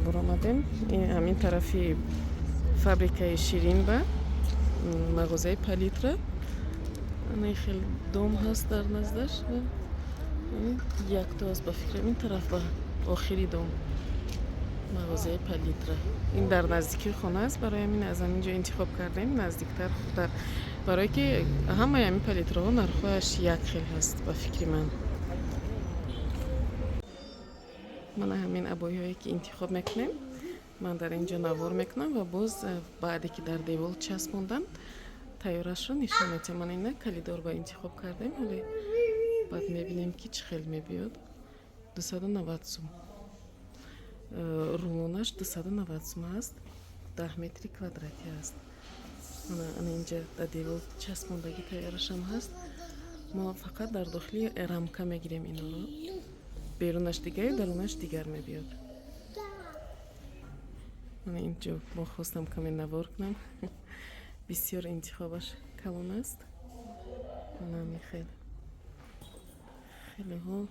Буромадем ҳамин тарафи фабрикаи Ширин ба мағозаи Палитра. Ана хел дом ҳаст дар наздаш. Якто аст, ба фикрам, ин тараф ба охири дом мағозаи Палитра. Ин дар наздикии хона аст, барои ҳамин аз ҳамин ҷо интихоб кардем, наздиктар, хубтар, барое ки ҳамаи ҳамин палитраҳо нархҳояш як хел ҳаст, ба фикри ман. Мана ҳамин обоиҳое ки интихоб мекунем, ман дар ин ҷо навор мекунам ва боз баъде ки дар девол часпонданд, тайёрашро нишон медиҳам. Мана ина калидор ба интихоб кардем, ҳоле баъд мебинем, ки чӣ хел мебиёд. 290 сум рулонаш, 290 сум аст, 10 метри квадратӣ аст. Ана инҷа дар девол часпондагӣ тайёрашам ҳаст. Мо фақат дар дохили рамка мегирем инҳоро, берунаш дигари, дарунаш дигар мебиёд. Мана инҷо мо хостам каме навор кунам, бисёр интихобаш калон аст. Мана ҳамин хел хелеҳо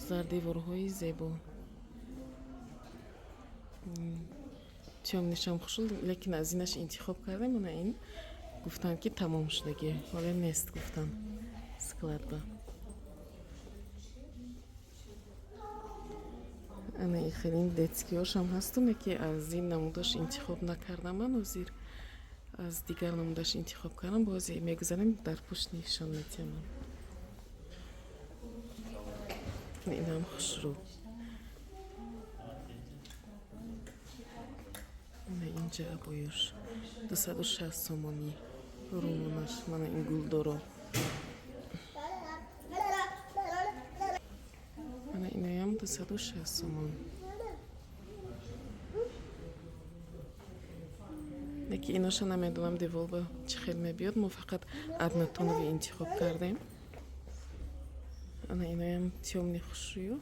зардеворҳои зебо, тёмныйшам хушуд, лекин аз инаш интихоб кардем. Мана ин гуфтанд, ки тамом шудагӣ, ҳоле нест, гуфтанд, склад ба. Ана хелин детскиҳошам ҳастум, яке аз ин намудаш интихоб накардам ман, ҳозир аз дигар намудаш интихоб кардам. Боз мегузарем, дар пушт нишон медиҳам. Инам хушрӯ. Мана инҷа обоёш 260 сомонӣ рулонаш. Мана ин гулдоро, мана иноям 260 сомон. Леки иноша намедонам, деволба чӣ хел мебиёд. Мо фақат однотоновый интихоб кардем. Ана иноям тёмный хушрӯю,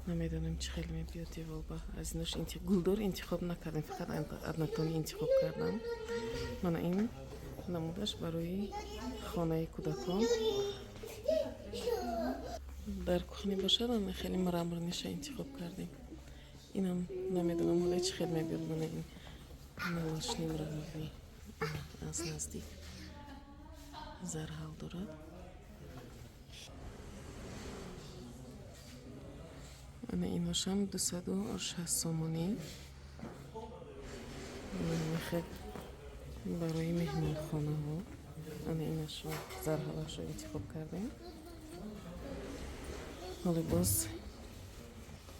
намедонем, чӣ хел мебиёд деволба. Аз инош гулдор интихоб накардем, фақат однотонный интихоб кардам. Мана ин намудаш барои хонаи кӯдакон дар кухня бошад. Ана хеле мраморныйша интихоб кардем. Инам намедонам, ҳоле чӣ хел мебиёд. Мана ин молочный мраморный, аз наздик зарҳал дорад. Ана иношам 260 сомонӣ мехел барои меҳмонхонаҳо. Ана инашо зарҳалашро интихоб кардем. Ҳоле боз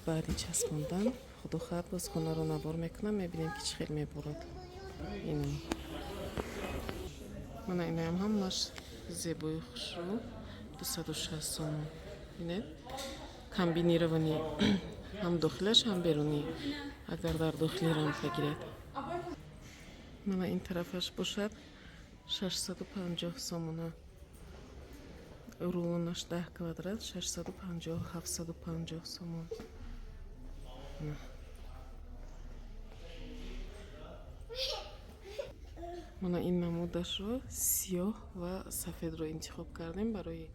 баъди часпондан, худо хоҳад, боз хонаро навор мекунам, мебинем, ки чӣ хел мебурад. Ина, мана иноям ҳамаш зебои хушрӯ, 260 сомон. Бинед, комбинированный, ҳам дохилаш, ҳам берунӣ, агар дар дохили рамка гиред. Мана ин тарафаш бошад 650 сомона рулонаш, 10 квадрат, 650, 750 сомон. Мана. Мана ин намудашро сиёҳ ва сафедро интихоб кардем барои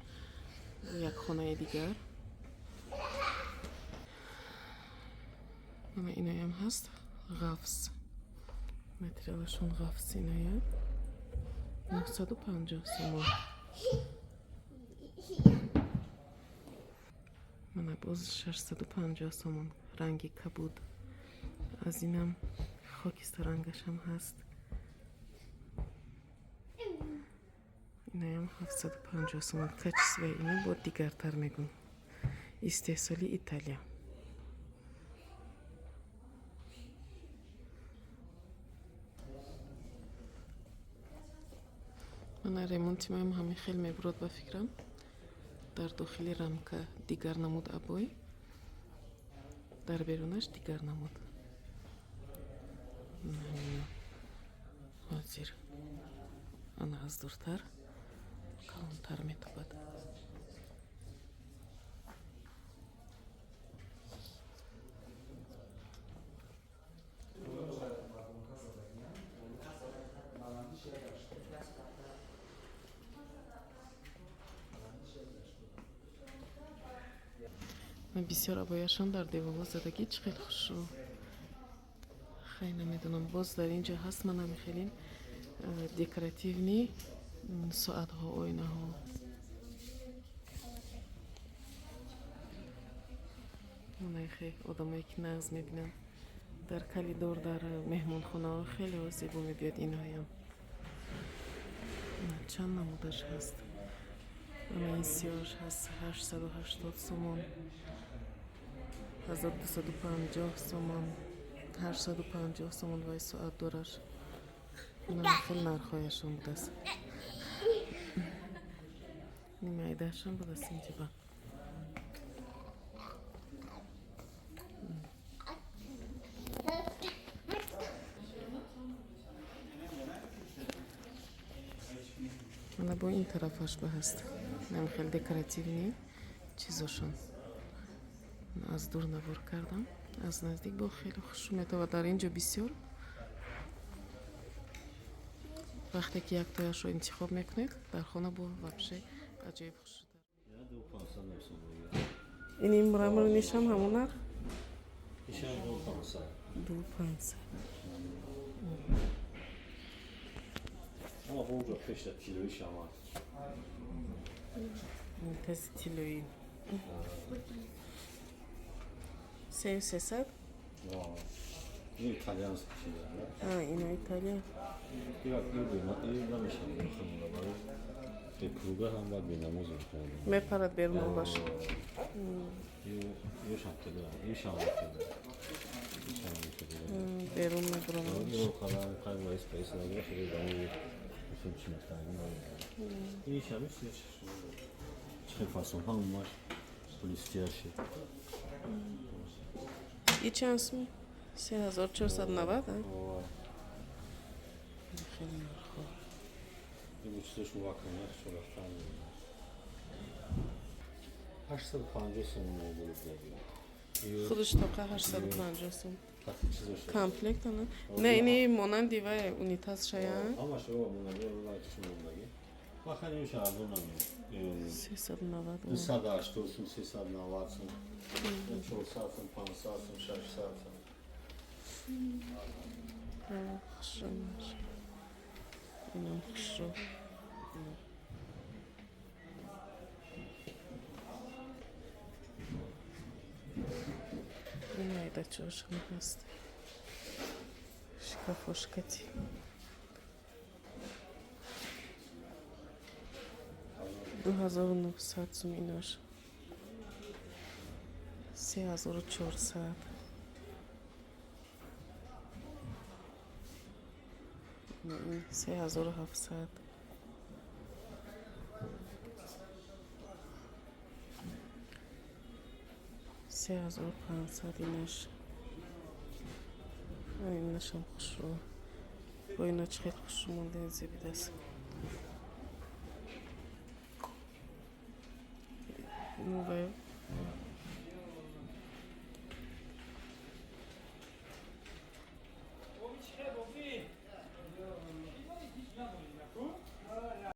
як хонаи дигар. Мана иноям ҳаст ғафс, материалашон ғафс, иноя 950 сомон. Мана боз 650 сомон, ранги кабуд. Аз инам хокистарангашам ҳаст. Иноям 750 сомон. Качествои ино бо дигартар мегӯм, истеҳсоли Италия. Мана ремонти маам ҳамин хел мебурад, ба фикрам. Дар дохили рамка дигар намуд обой, дар берунаш дигар намуд. Ҳозир ана аз дуртар калонтар метобад. Бисёр обояшон дар деволҳо задагӣ, чӣ хел хушрӯ. Хай, намедонам, боз дар ин ҷо ҳаст мана михелин декоративный соатҳо, оинаҳо. Манайхе одамое ки нағз мебинанд дар калидор, дар меҳмонхонаҳо хеле зебо мебиёд инҳоям. Чанд намудаш ҳаст. Ана ин сиёҳаш ҳаст 880 сомон, 1250 сомон, 850 сомон вай соат дораш. Хеле нархҳояшон будааст. Нимаидаашон будааст инҷоба. Мана бо ин тарафаш ба ҳаст. Нам хеле декоративный чизошон. Аз дур навор кардам. Аз наздик бо хеле хуш метавад дар ин ҷо бисёр. Вақте ки яктояшро интихоб мекунед, дар хона бо вообще аҷоиб хушрӯтар. Ин ин мрамор нишам ҳамон нарх? 2500. Тези тиллоӣ. 3300? Ино Италия. Мепарад берун обаш. Берун мебуронаш. И чанд сум? 3490, а? Хеле нархҳо. Худаш тоқа 850 сум. Комплект ана? Не, ини монанди вай унитаз шая. 390. 280 сум, 390 сум, 400 сум, 500 сум, 600 сум. Хушрӯ. Инам хушрӯ. Ин майдачаошам ҳаст. Шкафошкати. 2900 сум инош. 3400. 3700. 3500 инаш. Инашам хушрӯ. Бо ино чӣ хел хушрӯ мондаин зебидааст.